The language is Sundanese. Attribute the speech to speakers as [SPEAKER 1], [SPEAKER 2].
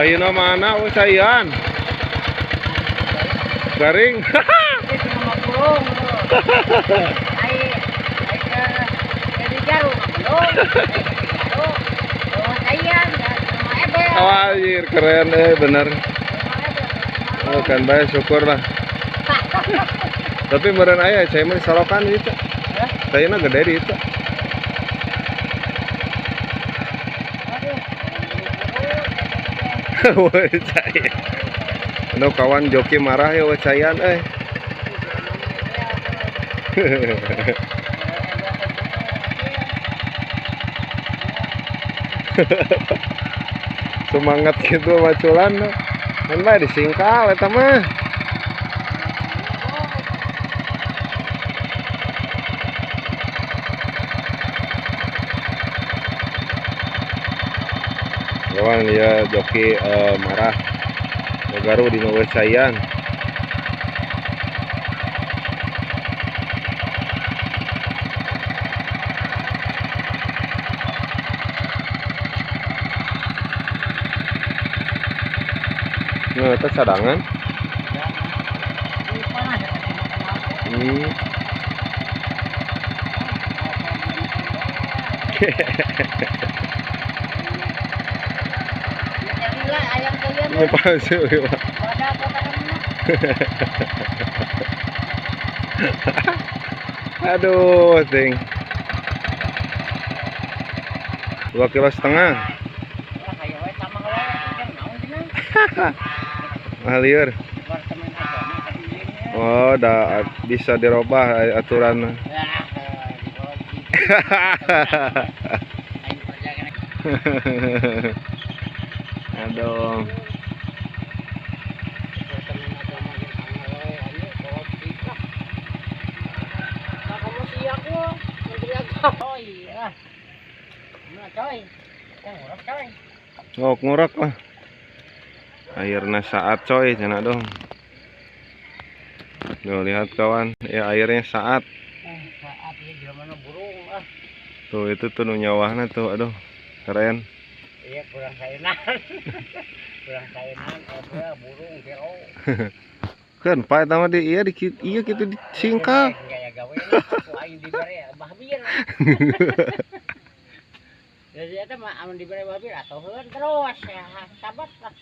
[SPEAKER 1] Cayuna mana oh cayan? Garing. Oh, anjir, keren bener. Oh, kan bae syukur lah. Tapi meureun aya cai mah sorokan gitu. Cayuna gede di itu. Woi cai. Aduh kawan joki marah ya cayan eh. Semangat gitu maculan. Kan bae disingkal eta mah. Kawan ya joki marah. Garu di bawah cayan. Nah, itu cadangan. Ini palsu ya, Pak. Aduh, ting. 2,5 kilo. Liur. Oh, dah bisa dirubah aturan. Aduh. Oh, ngurak lah. Airnya saat coy, enak dong. Tuh lihat kawan, ya airnya saat. Tuh itu tuh nu nyawahna tuh, aduh keren.
[SPEAKER 2] Iya kurang sainan. Kurang sainan, burung kero.
[SPEAKER 1] Kan pak eta mah di iya di iya kitu disingkal.
[SPEAKER 2] Gaya gawe aing dibere bahbir. Jadi eta mah amun dibere bahbir atoheun terus ya sabat lah.